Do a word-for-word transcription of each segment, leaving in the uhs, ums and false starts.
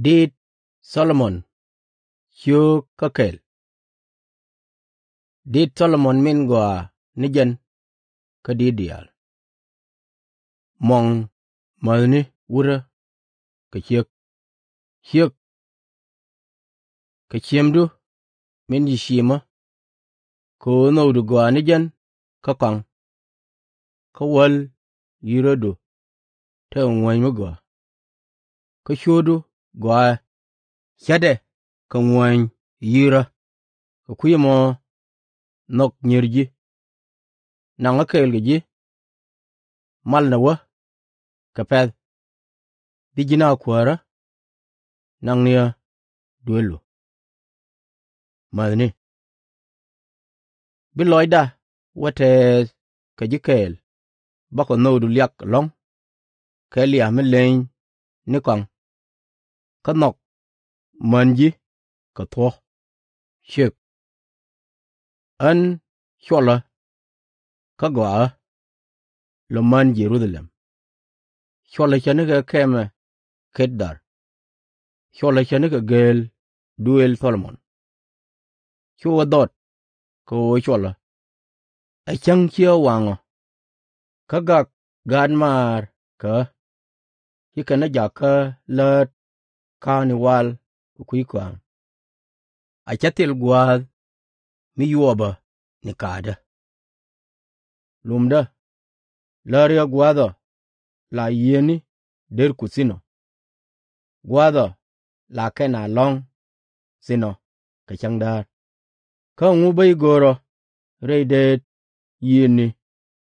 Dit Thɔ-lo-mon cio̱o̱k kä kɛl. Dit Thɔ-lo-mon min gɔaa ni jɛn kä dit diaal. Muɔŋ mäthni wurä kɛ ciek. Ciek kɛ ciemdu min ci ciemä, kɛ ɣöö nhökdu gɔaa ni jɛn kä kɔaŋ. Kä wäl yirädu tekɛ ŋuäny mi gɔaa. Kä ciötdu gɔaaɛ, cätdɛ kɛ ŋuäny yirä. Kɛ kui̱ ɛmɔ nhɔk nyier ji̱. Naŋä kɛɛl kɛ ji̱. Malnɛ wä kɛ pɛ̈th. Bi ji̱n a kuäärä naŋ ni ɣä duëëlu. Mäthni bi lɔcda wä tɛɛth kɛ ji̱ kɛɛl, bakɔ nhökdu liak ɛlɔ̱ŋ kɛ lia̱a̱ mi leny ni kɔaŋ. Kä nhɔk män ji̱ kɛ thuɔ̱k. Ciek ɣän cuɔlä kä gɔaaä, lö män Jɛ-ru-tha-lɛm. Cuɔlä ce̱tnikɛ kɛmɛ Ket-dar. Cuɔlä ce̱tnikɛ gëël duëël Thɔ-lo-mon. Cu ɣä dhɔt kɛ ɣöö cuɔlä. Ɛ cäŋ ci ɣä waŋ ɔ. Kä gak gaatmaar kɛ ɣä. Ci kɛn ɛ jakä läät ka̱a̱kni wal kɛ kui̱ kɔaŋ. A cä thil gua̱a̱th mi yuɔpä ni ka̱a̱tdä. Lumdä, läri ɣä gua̱a̱th ɔ la yiëëni dëëtku thi̱n ɔ. Gua̱a̱th ɔ la kɛn a lɔ̱ŋ thi̱n ɔ kɛ cäŋ da̱a̱r. Kä ɛŋu bä ji̱ go̱o̱r ɔ rɛy dëët yiëëni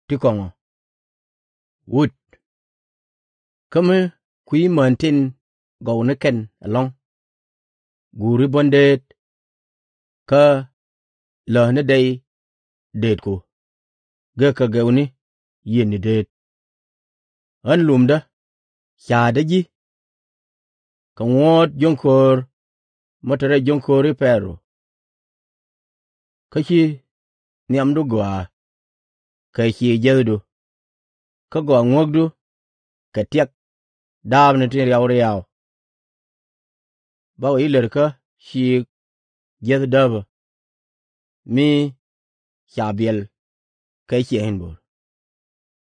ti kɔ̱ŋ ɔ? Wut. Kä mi kui̱ män tin gɔw ni kɛn ɛlɔ̱ŋ, guuri buɔ̱n dëët, kä lähni dɛy dëëtku, gekä gɛwni yiëëni dëët. Ɣän lumdä, ca̱a̱tdä ji̱ kɛ ŋuɔ̱ɔ̱t jiöŋköör mi te rɛy jiöŋkööri Pɛro. Kä ci nhiamdu gɔaa kɛ ciëë jiäthdu, kä gɔaa ŋuäkdu kɛ tiɛk daapni tin riaw riaw. Bakɔ ji̱ lät kä ciëë jiäth dääpä mi ca biɛl kɛ ciɛ in bo̱o̱r.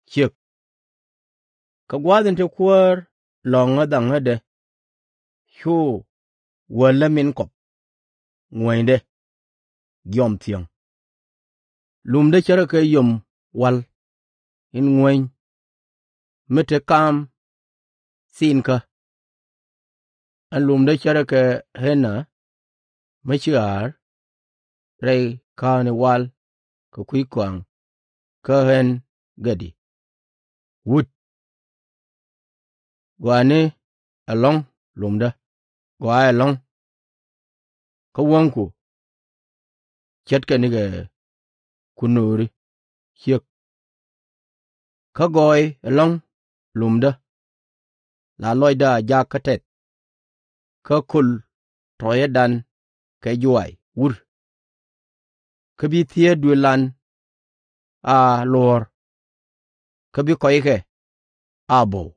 Ciek. Kɛ gua̱a̱th in te Kuäär lɔ̱ŋä dhaŋädɛ, cu wäl lä min kɔp ŋuäänydɛ jiɔm thiäŋ. Lumdä ce̱tkɛ yom wal in ŋuäny mi te kam thiinkä. Ɛn lumdä ce̱tkɛ Ɣen-na mi ci ɣa̱a̱r rɛy ka̱a̱kni wal kɛ kui̱ kɔaŋ kä Ɣen-gedi. Wut. Gɔaa ni ɛlɔ̱ŋ lumdä, gɔaa ɛlɔ̱ŋ. Kä wäŋku ce̱tkɛ nikɛ kunööri. Ciek. Kä gɔɔy ɛlɔ̱ŋ lumdä, la lɔcdä a jak kä tɛth. Kä köl tɔ̱ɔ̱cädan kɛ juay wur. Kä bi thieet duëël lan a luɔ̱ɔ̱r. Kä bi kɔckɛ a bo̱w.